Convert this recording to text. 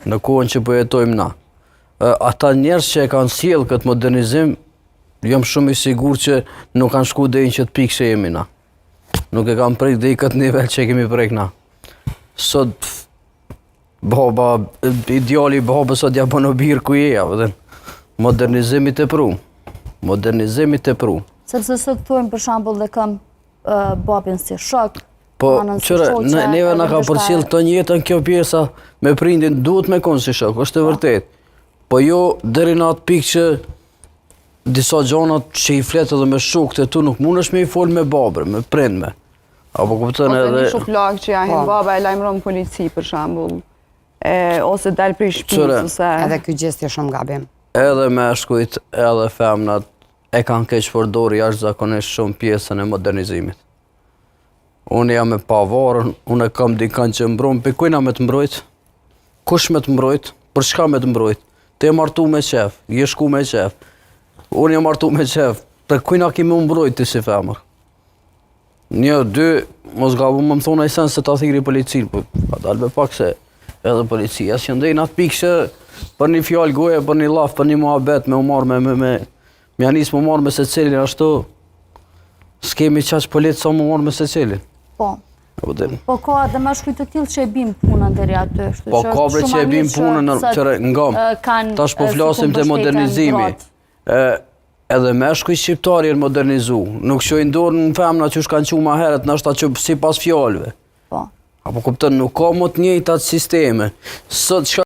Në kohën që po jetojmë na. Ata njerëz që e kanë sjellë këtë modernizim, jam shumë i sigurt që nuk kanë shku deri në qët pikë që jemi na. Nuk e kanë prek deri këtë nivel që e kemi prek na. Sot baba, i djali i babës sot ja bën o bir ku je, a vëdhen. Modernizim i tepru. Modernizim i tepru. Sepse sot thojnë për shembull dhe kam babin si shok, Po, qyre, ne, neve na ka përcjell të jetën kjo pjesa me prindin duhet me konë si shok, është e po. vërtet. Po jo deri në atë pikë që disa gjona që i flet edhe me shokët e tu nuk mundesh me i fol me babën, me prind me. Apo kupton edhe... Ose një shuplakë që ja hin po. baba e lajmëron polici për shembull. E, ose dal prej shtëpisë ose Edhe ky gjest është shumë gabim. Edhe meshkujt, edhe femnat e kanë keqpërdorë jashtëzakonisht shumë pjesën e modernizimit. Unë jam e pavarun, unë e kam dikan që mbron, pe kujna me të mbrojt? Kush me të mbrojt? Për çka me të mbrojt? Ti je martu me qef, je shku me qef. Unë jam martu me qef, për kujna ki me mbrojt ti si femër? Një, dy, mos gabo me më thonë ai sen se ta thirri policinë, po ka dalë me pak se edhe policia s'janë deri në atë pikë që për një fjalë goje, për një llaf, për një muhabet me u marrë me, me, me, Me ja nis me u marrë me secilin ashtu, s'kemi qaq policë sa me u marrë me secilin. Po. Apo din. Po ka edhe meshkuj të tillë që e bin punën deri aty, kështu po, që ka bre që e bin punën në qyre ngam. Tash po flasim te modernizimi. E, edhe meshkuj shqiptarë janë modernizu. Nuk çojnë dorë në femna qysh kanë çu ma herët, nashta që sipas fjalëve. Po. Apo kupton, nuk ka më të njëjtat sisteme. Sot çka.